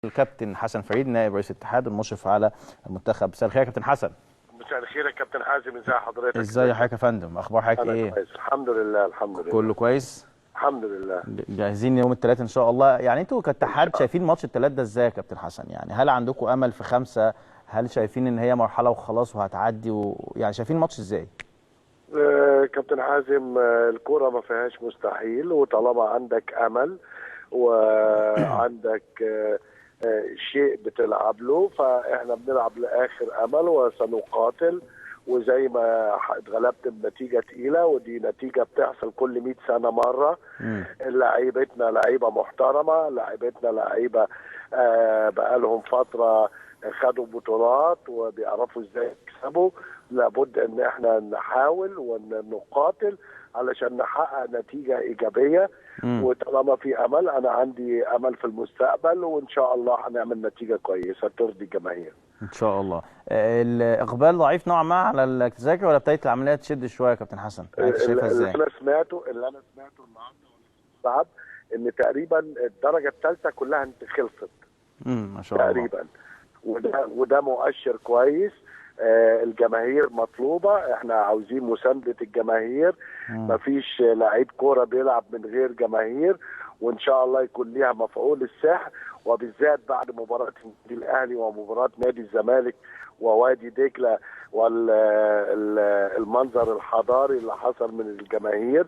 الكابتن حسن فريد نائب رئيس الاتحاد المشرف على المنتخب. مساء الخير يا كابتن حسن. مساء الخير يا كابتن حازم، ازي حضرتك؟ ازي حضرتك يا فندم، اخبار حضرتك ايه؟ انا كويس الحمد لله. الحمد لله كله كويس الحمد لله. جاهزين يوم الثلاث ان شاء الله. يعني انتوا كاتحاد شايفين ماتش الثلاث ده ازاي يا كابتن حسن؟ يعني هل عندكم امل في 5؟ هل شايفين ان هي مرحلة وخلاص وهتعدي يعني شايفين الماتش ازاي؟ كابتن حازم، الكرة ما فيهاش مستحيل، وطالما عندك امل وعندك شيء بتلعب له، فاحنا بنلعب لاخر امل وسنقاتل. وزي ما اتغلبت بنتيجة تقيلة، ودي نتيجة بتحصل كل 100 سنة مرة. لعيبتنا لعيبة محترمه، لعيبتنا لعيبة بقالهم فترة خدوا بطولات وبيعرفوا ازاي يكسبوا. لابد ان احنا نحاول ونقاتل علشان نحقق نتيجة ايجابية. وطالما في امل، انا عندي امل في المستقبل، وان شاء الله هنعمل نتيجة كويسة ترضي الجماهير ان شاء الله. الاقبال ضعيف نوعا ما على التذاكر، ولا ابتدت العملية تشد شوية يا كابتن حسن؟ انت شايفها ازاي؟ اللي انا سمعته النهارده ان تقريبا الدرجة الثالثة كلها خلصت. ما شاء الله تقريبا، وده مؤشر كويس. الجماهير مطلوبه، احنا عاوزين مساندة الجماهير. مفيش لعيب كورة بيلعب من غير جماهير، وان شاء الله يكون ليها مفعول السحر، وبالذات بعد مباراة النادي الاهلي ومباراة نادي الزمالك ووادي دجله والمنظر الحضاري اللي حصل من الجماهير.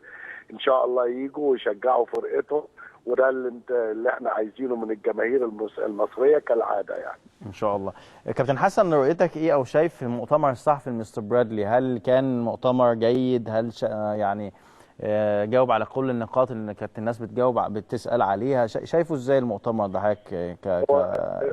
ان شاء الله يجوا ويشجعوا فرقتهم، وده اللي احنا عايزينه من الجماهير المصرية كالعادة يعني. ان شاء الله. كابتن حسن، رؤيتك ايه او شايف في المؤتمر الصحفي المستر برادلي؟ هل كان مؤتمر جيد؟ هل يعني جاوب على كل النقاط اللي كانت الناس بتجاوب بتسال عليها؟ شايفه ازاي المؤتمر ده حضرتك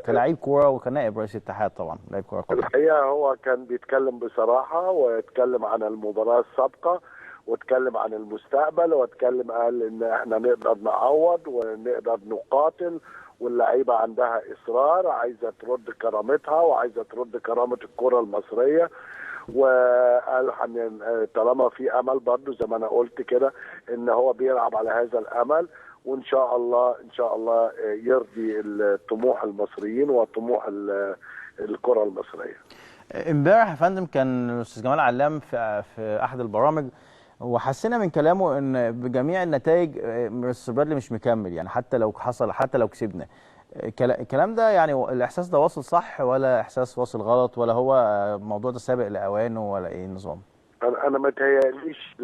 كلاعب كورة وكنائب رئيس الاتحاد؟ طبعا لاعب كورة. الحقيقة هو كان بيتكلم بصراحة، ويتكلم عن المباراة السابقة، واتكلم عن المستقبل، واتكلم قال ان احنا نقدر نعوض ونقدر نقاتل، واللعيبة عندها اصرار، عايزه ترد كرامتها وعايزه ترد كرامة الكره المصرية. وقال طالما في امل، برضه زي ما انا قلت كده، ان هو بيلعب على هذا الامل، وان شاء الله ان شاء الله يرضي طموح المصريين وطموح الكره المصرية. امبارح يا فندم كان الاستاذ جمال علام في احد البرامج، وحسينا من كلامه ان بجميع النتائج مستر برادلي مش مكمل، يعني حتى لو حصل، حتى لو كسبنا. الكلام ده يعني الاحساس ده واصل صح ولا احساس واصل غلط، ولا هو الموضوع ده سابق لاوانه، ولا ايه النظام؟ انا ما تهيأليش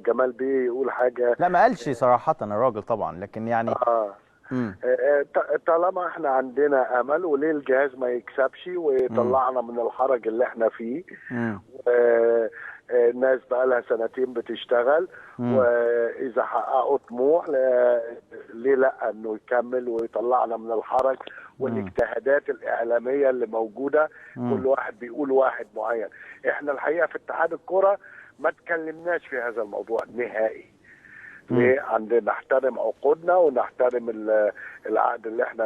جمال بيه يقول حاجة. لا ما قالش صراحة الراجل طبعا، لكن يعني طالما احنا عندنا امل، وليه الجهاز ما يكسبش ويطلعنا من الحرج اللي احنا فيه؟ الناس بقى لها سنتين بتشتغل، واذا حققوا طموح ليه لا انه يكمل ويطلعنا من الحرج. والاجتهادات الاعلامية اللي موجودة، كل واحد بيقول واحد معين. احنا الحقيقة في اتحاد الكره ما تكلمناش في هذا الموضوع نهائي. ليه؟ عندنا نحترم عقودنا ونحترم العقد اللي احنا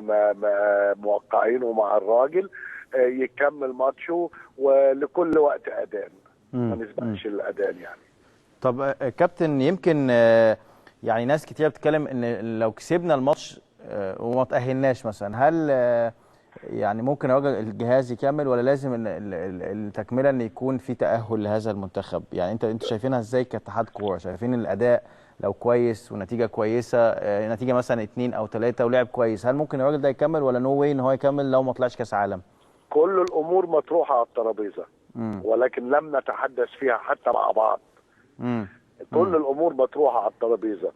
موقعينه مع الراجل. يكمل ماتشه ولكل وقت اذان، ما نسبقش الاذان يعني. طب كابتن، يمكن يعني ناس كتير بتتكلم ان لو كسبنا الماتش وما تأهلناش مثلا، هل يعني ممكن الراجل الجهاز يكمل، ولا لازم ان التكملة ان يكون في تأهل لهذا المنتخب؟ يعني انتوا شايفينها ازاي كاتحاد كورة؟ شايفين الاداء لو كويس ونتيجة كويسة، نتيجة مثلا 2 أو 3 ولعب كويس، هل ممكن الراجل ده يكمل، ولا no way ان هو يكمل لو ما طلعش كاس عالم؟ كل الامور مطروحة على الترابيزة، ولكن لم نتحدث فيها حتى مع بعض. كل الامور مطروحة على الترابيزة،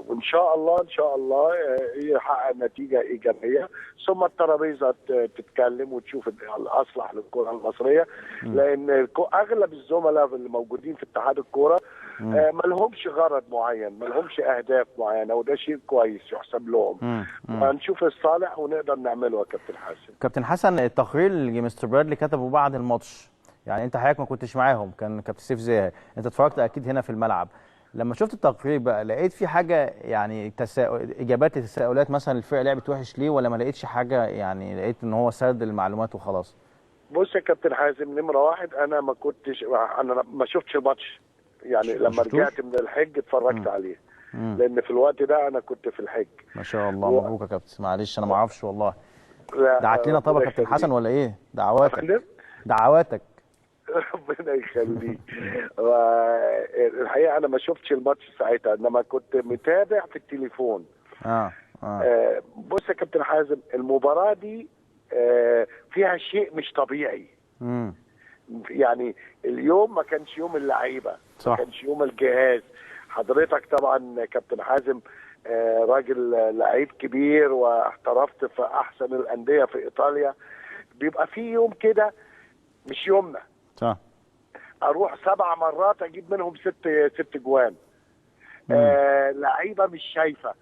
وان شاء الله ان شاء الله يحقق نتيجة ايجابية، ثم الترابيزة تتكلم وتشوف الاصلح للكرة المصرية. لان اغلب الزملاء اللي موجودين في اتحاد الكورة ما لهمش غرض معين، ما لهمش اهداف معينة، وده شيء كويس يحسب لهم. هنشوف الصالح ونقدر نعمله يا كابتن حسن. كابتن حسن، التقرير اللي مستر برادلي كتبه بعد الماتش، يعني انت حضرتك ما كنتش معاهم، كان كابتن سيف زاهر، انت اتفرجت اكيد هنا في الملعب. لما شفت التقرير بقى، لقيت في حاجة يعني اجابات لتساؤلات مثلا الفرقة لعبت وحش ليه، ولا ما لقيتش حاجة؟ يعني لقيت ان هو سرد المعلومات وخلاص؟ بص يا كابتن حازم، نمره واحد، انا ما كنتش، انا ما شفتش الماتش يعني، لما رجعت من الحج اتفرجت عليه. لان في الوقت ده انا كنت في الحج. ما شاء الله، مبروك يا كابتن. معلش انا ما اعرفش والله. لا، دعت لنا طب يا كابتن حسن ولا ايه؟ دعواتك دعواتك. ربنا يخليك. الحقيقة انا ما شفتش الماتش ساعتها، انما كنت متابع في التليفون. بص يا كابتن حازم، المباراة دي فيها شيء مش طبيعي. يعني اليوم ما كانش يوم اللعيبة، ما كانش يوم الجهاز. حضرتك طبعا كابتن حازم راجل لعيب كبير واحترفت في احسن الاندية في ايطاليا، بيبقى في يوم كده مش يومنا. صح. اروح 7 مرات اجيب منهم 6 جوان. لعيبة مش شايفه.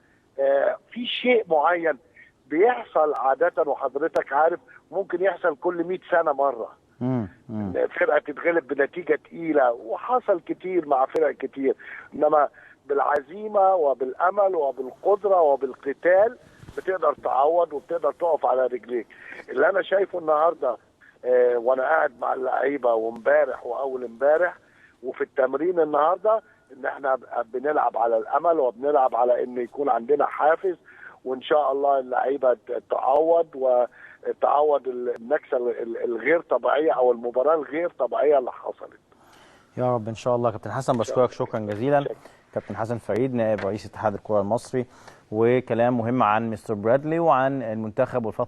في شيء معين بيحصل عادة، وحضرتك عارف ممكن يحصل كل 100 سنة مرة. فرقه تتغلب بنتيجة تقيلة، وحصل كتير مع فرق كتير، انما بالعزيمه وبالامل وبالقدره وبالقتال بتقدر تعوض وبتقدر تقف على رجليك. اللي انا شايفه النهارده وانا قاعد مع اللعيبة وامبارح واول امبارح وفي التمرين النهارده، ان احنا بنلعب على الامل وبنلعب على ان يكون عندنا حافز، وان شاء الله اللعيبة تعوض وتعوض النكسه الغير طبيعية او المباراة الغير طبيعية اللي حصلت. يا رب ان شاء الله. كابتن حسن بشكرك شكرا جزيلا. كابتن حسن فريد نائب رئيس اتحاد الكره المصري، وكلام مهم عن مستر برادلي وعن المنتخب والفترة